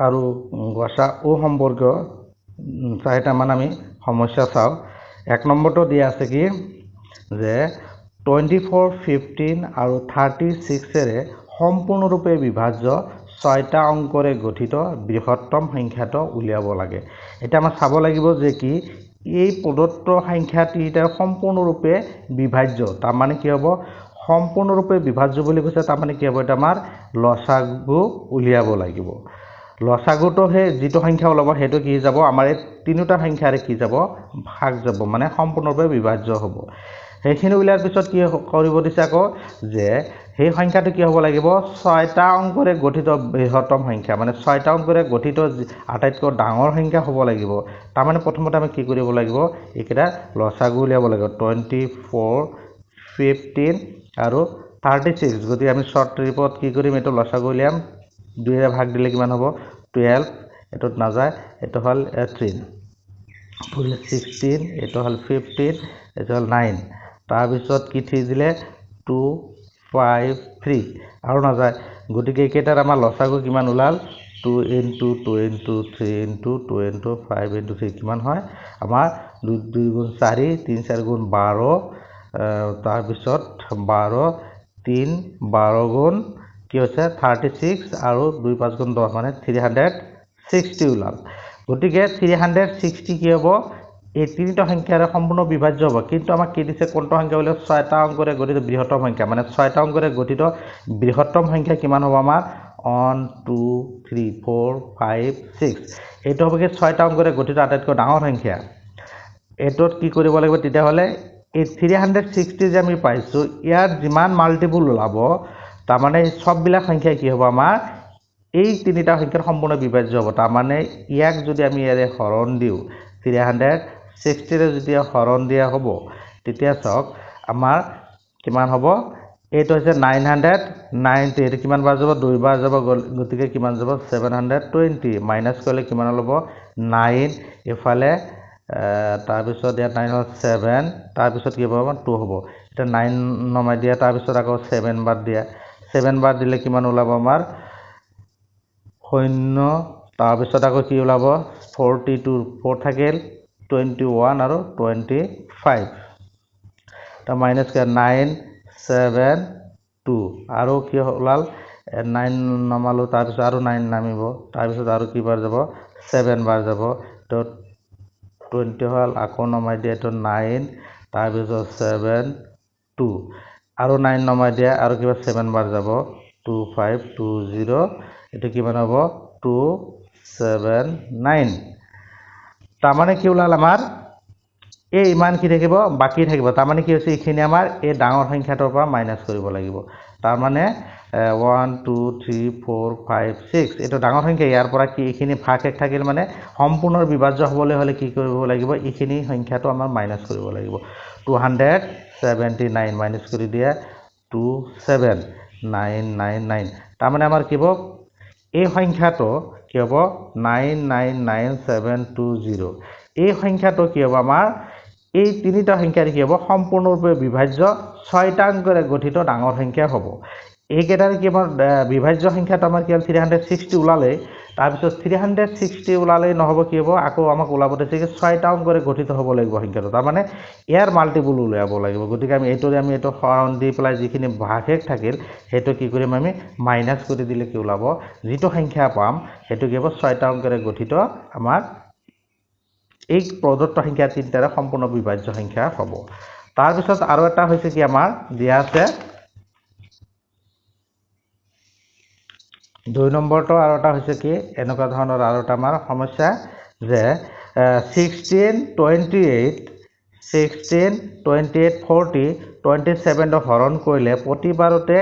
Speaker 1: আৰু গসাগু সম্পৰ্কীয় চাৰিটামান আমি সমস্যা চাওঁ। 1 নম্বৰটো দিয়া আছে কি যে 24, 15 আৰু 36-এৰে সম্পূৰ্ণৰূপে বিভাজ্য 6টা অংকৰে গঠিত বৃহত্তম সংখ্যাটো উলিয়াব লাগে। এতিয়া আমাৰ চাব লাগিব যে কি এই প্ৰদত্ত সংখ্যা তিনিটাৰ সম্পূৰ্ণৰূপে বিভাজ্য, তাৰমানে কি হ'ব, সম্পূৰ্ণৰূপে বিভাজ্য বুলি কৈছে, তাৰমানে কি হ'ব, এটা আমাৰ লসাগু উলিয়াব লাগিব। লসাগুটো সেই যিটো সংখ্যা ওলাব সেইটো কি যাব, আমাৰ এই তিনিওটা সংখ্যাৰে কি যাব, ভাগ যাব, মানে সম্পূৰ্ণৰূপে বিভাজ্য হ'ব। সেইখিনি উলিয়াৰ পিছত কি কৰিব দিছে আকৌ, যে সেই সংখ্যাটো কি হ'ব লাগিব, 6টা অংকৰে গঠিত বৃহত্তম সংখ্যা, মানে 6টা অংকৰে গঠিত আটাইতকৈ ডাঙৰ সংখ্যা হ'ব লাগিব। তাৰমানে প্ৰথমতে আমি কি কৰিব লাগিব, এইকেইটা লসাগু উলিয়াব লাগিব, 24, 15 আৰু 36। গতিকে আমি শ্বৰ্ট ট্ৰিপত কি কৰিম, এইটো লসাগু উলিয়াম, 2ৰে ভাগ দিলে কিমান হ'ব, 12, এইটোত নাযায়, এইটো হ'ল 3, 16, এইটো হ'ল 15, এইটো হ'ল 9। তাৰপিছত কি 3 দিলে, 2 5 3 আৰু নাযায়। গতিকে এইকেইটাৰ আমাৰ লসাগু কিমান ওলাল, 2 into 2 into 3 into 2 into 5 into 3 কিমান হয় আমাৰ 2 গুণ 4, 3 4 গুণ 12, তাৰপিছত 12 3 12 গুণ কি হৈছে 36 আৰু 2 5 গুণ 10 মানে 360 ওলাল। গতিকে 360 কি হ'ব, এই তিনিটা সংখ্যাৰে সম্পূৰ্ণ বিভাজ্য হ'ব। কিন্তু আমাক কি দিছে, কোনটো সংখ্যা বোলে 6টা অংকৰে গঠিত বৃহত্তম সংখ্যা, মানে 6টা অংকৰে গঠিত বৃহত্তম সংখ্যা কিমান হ'ব আমাৰ 1 2 3 4 5 6, এইটো হ'ব কি 6টা অংকৰে গঠিত আটাইতকৈ ডাঙৰ সংখ্যা। এইটোত কি কৰিব লাগিব তেতিয়াহ'লে, এই 360 যে আমি পাইছোঁ ইয়াৰ যিমান মাল্টিপুল ওলাব, তাৰমানে চববিলাক সংখ্যা কি হ'ব আমাৰ এই তিনিটা সংখ্যাৰ সম্পূৰ্ণ বিভাজ্য হ'ব। তাৰমানে ইয়াক যদি আমি ইয়াৰে হৰণ দিওঁ, 360-ৰে যেতিয়া হৰণ দিয়া হ'ব, তেতিয়া চাওক আমাৰ কিমান হ'ব, এইটো হৈছে 990, এইটো কিমান বাৰ যাব, 2 বাৰ যাব, গতিকে কিমান যাব 720, মাইনাছ কৰিলে কিমান ওলাব 9, ইফালে তাৰপিছত ইয়াত 9 হ'ল 7, তাৰপিছত কি হ'ব আমাৰ 2 হ'ব। এতিয়া 9 নমাই দিয়া, তাৰপিছত আকৌ 7 বাৰ দিয়া, 7 বাৰ দিলে কিমান ওলাব আমাৰ 0, তাৰপিছত আকৌ কি ওলাব 42, 4 থাকিল 21 আৰু 25, তাৰ মাইনাছ 9 7 2 আৰু কি ওলাল 9 নমালোঁ, তাৰপিছত আৰু 9 নামিব, তাৰপিছত আৰু কি বাৰ যাব 7 বাৰ যাব, তো 20 হ'ল, আকৌ নমাই দিয়া এইটো 9, তাৰপিছত 7 2 আৰু 9 নমাই দিয়া আৰু কিবা 7 বাৰ যাব 2 5 2 0, এইটো কিমান হ'ব 2 7 9। তাৰমানে কি ওলাল আমাৰ এই ইমান কি থাকিব বাকী থাকিব, তাৰমানে কি হৈছে এইখিনি আমাৰ এই ডাঙৰ সংখ্যাটোৰ পৰা মাইনাছ কৰিব লাগিব। তাৰমানে 1 2 3 4 5 6 এইটো ডাঙৰ সংখ্যা, ইয়াৰ পৰা কি এইখিনি ভাগ এক থাকিল, মানে সম্পূৰ্ণ বিভাজ্য হ'বলৈ হ'লে কি কৰিব লাগিব, এইখিনি সংখ্যাটো আমাৰ মাইনাছ কৰিব লাগিব। 279 মাইনাছ কৰি দিয়া 2 7 9 9 9, তাৰমানে আমাৰ কি হ'ব এই সংখ্যাটো কি হ'ব 9 9 9 7 2 0, এই সংখ্যাটো কি হ'ব আমাৰ এই তিনিটা সংখ্যাৰ কি হ'ব সম্পূৰ্ণৰূপে বিভাজ্য 6টা অংকৰে গঠিত ডাঙৰ সংখ্যা হ'ব। এইকেইটাৰ কি আমাৰ বিভাজ্য সংখ্যাটো আমাৰ কি হ'ল 360 ওলালেই। তাৰপিছত 360 ওলালেই নহ'ব, কি হ'ব আকৌ আমাক ওলাব দিছে কি 6টা অংকৰে গঠিত হ'ব লাগিব সংখ্যাটো, তাৰমানে ইয়াৰ মাল্টিপুল উলিয়াব লাগিব। গতিকে আমি এইটোৰে আমি এইটো হৰণ দি পেলাই যিখিনি ভাগশেষ থাকিল সেইটো কি কৰিম আমি মাইনাছ কৰি দিলে কি ওলাব, যিটো সংখ্যা পাম সেইটো কি হ'ব 6টা অংকৰে গঠিত আমাৰ এই প্ৰদত্ত সংখ্যা তিনিটাৰে সম্পূৰ্ণ বিভাজ্য সংখ্যা হ'ব। তাৰপিছত আৰু এটা হৈছে কি আমাৰ দিয়া আছে 2 নম্বৰটো আৰু এটা হৈছে কি এনেকুৱা ধৰণৰ আৰু এটা আমাৰ সমস্যা যে 16 28 16 28 40 27 হৰণ কৰিলে প্ৰতিবাৰতে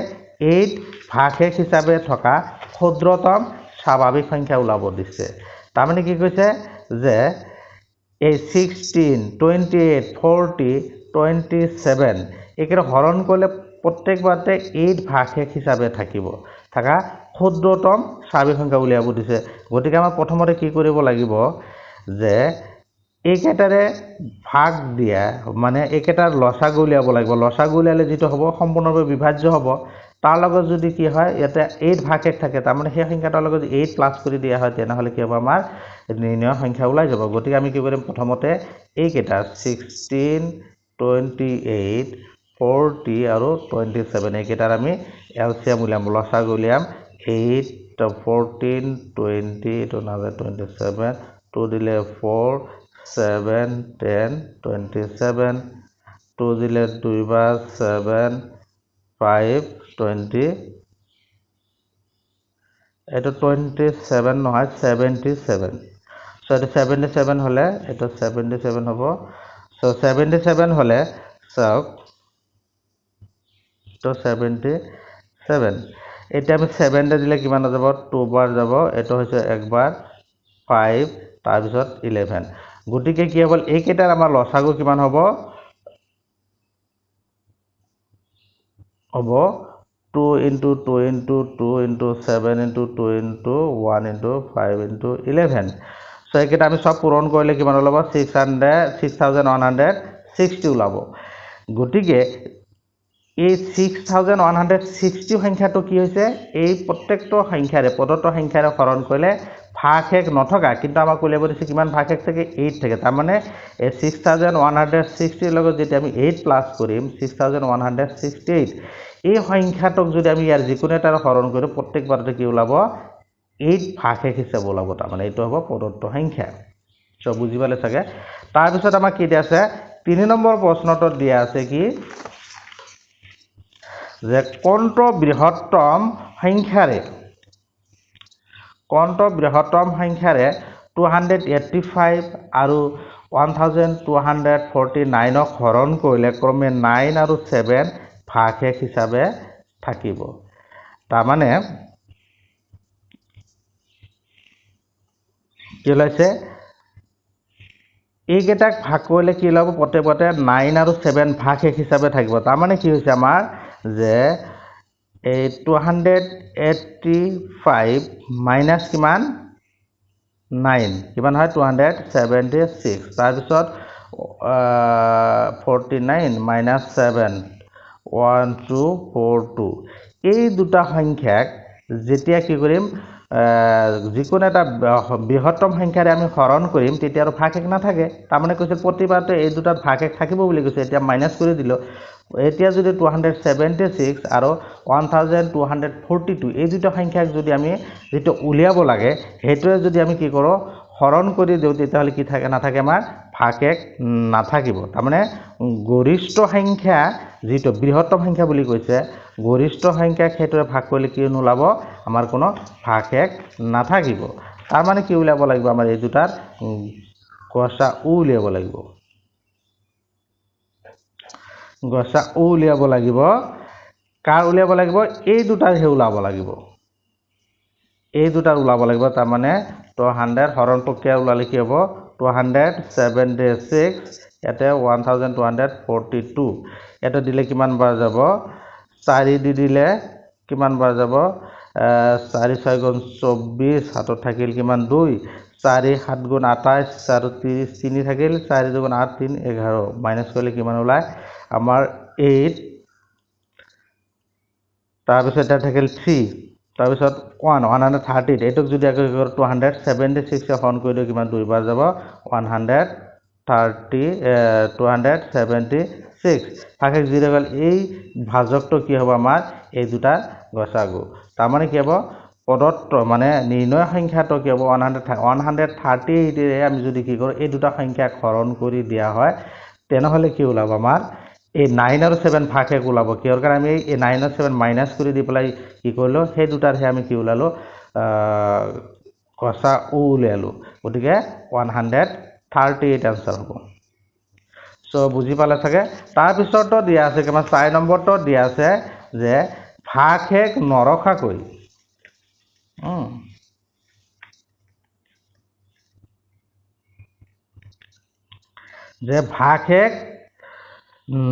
Speaker 1: 8 ভাগশেষ হিচাপে থকা ক্ষুদ্ৰতম স্বাভাৱিক সংখ্যা ওলাব দিছে। তাৰমানে কি কৈছে যে এই 16 28 40 27 এইকেইটা হৰণ কৰিলে প্ৰত্যেকবাৰতে 8 ভাগশেষ হিচাপে থাকিব থকা ক্ষুদ্ৰতম স্বাভাৱিক সংখ্যা উলিয়াব দিছে। গতিকে আমাৰ প্ৰথমতে কি কৰিব লাগিব যে এইকেইটাৰে ভাগ দিয়া মানে এইকেইটাৰ লসাগু উলিয়াব লাগিব। লসাগু উলিয়ালে যিটো হ'ব সম্পূৰ্ণৰূপে বিভাজ্য হ'ব। তাৰ লগত যদি কি হয় ইয়াতে 8 ভাগশেষ থাকে, তাৰমানে সেই সংখ্যাটোৰ লগত যদি 8 প্লাছ কৰি দিয়া হয় তেনেহ'লে কি হ'ব আমাৰ নিৰ্ণয় সংখ্যা ওলাই যাব। গতিকে আমি কি কৰিম প্ৰথমতে এইকেইটা 16 28 40 আৰু 27 এইকেইটাৰ আমি এলচিএম উলিয়াম, লসাগু উলিয়াম। 8 14 20 এইটো নাযায় 27 2 দিলে 4 7 10 27 2 দিলে দুইবাৰ 7 5 20 এইটো 27 নহয় 77। চ' এইটো 77 হ'লে এইটো 77 হ'ব। চ' 77 হ'লে চাওক তো 77 এতিয়া আমি 7 দিলে কিমান যাব 2 বাৰ যাব, এইটো হৈছে একবাৰ 5 তাৰপিছত 11। গতিকে কি হ'ব এইকেইটাৰ আমাৰ লসাগু কিমান হ'ব হ'ব 2 into 2 into 2 into 7 into 2 into 1 into 5 into 11। So এইকেইটা আমি চব পূৰণ কৰিলে কিমান ওলাব 6160 ওলাব। গতিকে এই 6160 সংখ্যাটো কি হৈছে এই প্ৰত্যেকটো সংখ্যাৰে প্ৰদত্ত সংখ্যাৰে হৰণ কৰিলে ভাগশেষ নথকা, কিন্তু আমাক উলিয়াব দিছে কিমান ভাগশেষ থাকে 8 থাকে। তাৰমানে এই 6160 লগত যেতিয়া আমি 8 প্লাছ কৰিম 6168 এই সংখ্যাটোক যদি আমি ইয়াৰ যিকোনো এটাৰ হৰণ কৰোঁ প্ৰত্যেকবাৰতে কি ওলাব 8 ভাগশেষ হিচাপে ওলাব। তাৰমানে এইটো হ'ব প্ৰদত্ত সংখ্যা। চব বুজি পালে চাগে। তাৰপিছত আমাক কি দিয়া আছে 3 নম্বৰ প্ৰশ্নটোত দিয়া আছে কি যে কোনটো বৃহত্তম সংখ্যাৰে 285 আৰু 1249 হৰণ কৰিলে ক্ৰমে 9 আৰু 7 ভাগশেষ হিচাপে থাকিব। তাৰমানে কি ওলাইছে এইকেইটাক ভাগ কৰিলে কি ওলাব প্ৰত্যেকবাৰতে 9 আৰু 7 ভাগশেষ হিচাপে থাকিব। তাৰমানে কি হৈছে আমাৰ যে এই 285 মাইনাছ কিমান 9 কিমান হয় 276, তাৰপিছত 49 মাইনাছ 7 1242 এই দুটা সংখ্যাক যেতিয়া কি কৰিম যিকোনো এটা বৃহত্তম সংখ্যাৰে আমি হৰণ কৰিম তেতিয়া আৰু ভাগশেষ নাথাকে। তাৰমানে কৈছে প্ৰতিবাৰতে এই দুটাত ভাগশেষ থাকিব বুলি কৈছে, এতিয়া মাইনাছ কৰি দিলোঁ। এতিয়া যদি 276 আৰু 1242 এই দুটা সংখ্যাক যদি আমি যিটো উলিয়াব লাগে সেইটোৱে যদি আমি কি কৰোঁ হৰণ কৰি দিওঁ তেতিয়াহ'লে কি থাকে নাথাকে আমাৰ ভাগশেষ নাথাকিব। তাৰমানে গৰিষ্ঠ সংখ্যা যিটো বৃহত্তম সংখ্যা বুলি কৈছে গৰিষ্ঠ সংখ্যাক সেইটোৰে ভাগ কৰিলে কি নোলাব আমাৰ কোনো ভাগশেষ নাথাকিব। তাৰমানে কি উলিয়াব লাগিব আমাৰ এই দুটাৰ গসাগু উলিয়াব লাগিব, গসাগু উলিয়াব লাগিব। কাৰ উলিয়াব লাগিব এই দুটাৰহে ওলাব লাগিব, এই দুটাৰ ওলাব লাগিব। তাৰমানে 200 হৰণ প্ৰক্ৰিয়া ওলালে কি হ'ব 276 ইয়াতে 1242 ইয়াতে দিলে কিমান বাৰ যাব 4 দি দিলে কিমান বাৰ যাব 4 6 গুণ 24 হাতত থাকিল কিমান 2 4 7 গুণ 28 আৰু 30 3 থাকিল 4 2 গুণ 8 3 11 মাইনাছ কৰিলে কিমান ওলায় আমাৰ 8 তাৰপিছত এতিয়া থাকিল 3, তাৰপিছত 1, 130। এইটোক যদি আকৌ কি কৰোঁ, 276 হৰণ কৰি দিওঁ, কিমান? দুইবাৰ যাব, 130, 276, ভাগশেষ জিৰ' গ'ল। এই ভাজকটো কি হ'ব আমাৰ? এই দুটা গসাগু। তাৰমানে কি হ'ব? প্ৰদত্ত মানে নিৰ্ণয় সংখ্যাটো কি হ'ব? 138ৰে আমি যদি কি কৰোঁ, এই দুটা সংখ্যাক হৰণ কৰি দিয়া হয়, তেনেহ'লে কি ওলাব আমাৰ? এই 9 আৰু 7 ভাগশেষ ওলাব। কিহৰ কাৰণে? আমি এই 9 আৰু 7 মাইনাছ কৰি দি পেলাই কি কৰিলোঁ, সেই দুটাৰহে আমি কি ওলালোঁ? গসাগু উলিয়ালোঁ। গতিকে 138 এনচাৰ হ'ব। চ' বুজি পালে চাগে। তাৰপিছতো দিয়া আছে কিমান? 4 নম্বৰটো দিয়া আছে যে ভাগশেষ নৰখাকৈ, যে ভাগশেষ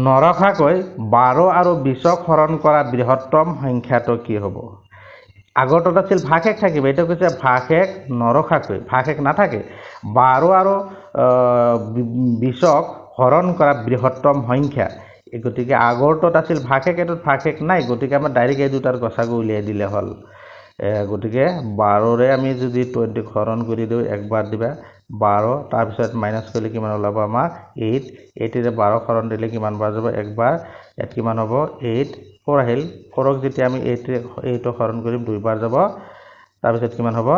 Speaker 1: নৰখাকৈ 12 আৰু 20ক হৰণ কৰা বৃহত্তম সংখ্যাটো কি হ'ব? আগৰটোত আছিল ভাগশেষ থাকিব, এইটো কৈছে ভাগশেষ নৰখাকৈ, ভাগশেষ নাথাকে, 12 আৰু 20ক হৰণ কৰা বৃহত্তম সংখ্যা। গতিকে আগৰটোত আছিল ভাগশেষ, এইটোত ভাগশেষ নাই, গতিকে আমাৰ ডাইৰেক্ট এই দুটাৰ গসাগু উলিয়াই দিলে হ'ল। গতিকে 12ৰে আমি যদি 20ক হৰণ কৰি দিওঁ, একবাৰ দিবা 12, তাৰপিছত মাইনাছ কৰিলে কিমান ওলাব আমাৰ? 8। 8ৰে 12 হৰণ দিলে কিমান বাৰ যাব? একবাৰ। ইয়াত কিমান হ'ব? 8, 4 আহিল। 4ক যেতিয়া আমি 8ৰে 8ক হৰণ কৰিম, দুইবাৰ যাব, তাৰপিছত কিমান হ'ব?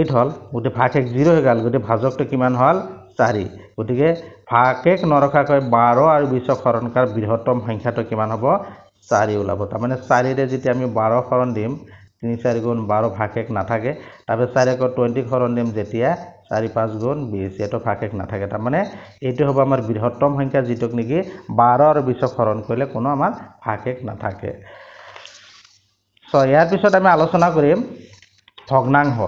Speaker 1: 8 হ'ল। গতিকে ভাগশেষ জিৰ' হৈ গ'ল, গতিকে ভাজকটো কিমান হ'ল? 4। গতিকে ভাগশেষ নৰখাকৈ 12 আৰু 20ক হৰণ কৰাৰ বৃহত্তম সংখ্যাটো কিমান হ'ব? 4 ওলাব। তাৰমানে 4ৰে যেতিয়া আমি 12 হৰণ দিম, 3 4 গুণ 12, ভাগশেষ নাথাকে। তাৰপিছত 4 আকৌ 20ক হৰণ দিম যেতিয়া, 4 5 গুণ 20, এইটো ভাগশেষ নাথাকে। তাৰমানে এইটো হ'ব আমাৰ বৃহত্তম সংখ্যা, যিটোক নেকি 12 আৰু 20ক হৰণ কৰিলে কোনো আমাৰ ভাগশেষ নাথাকে। চ' ইয়াৰ পিছত আমি আলোচনা কৰিম ভগ্নাংশ।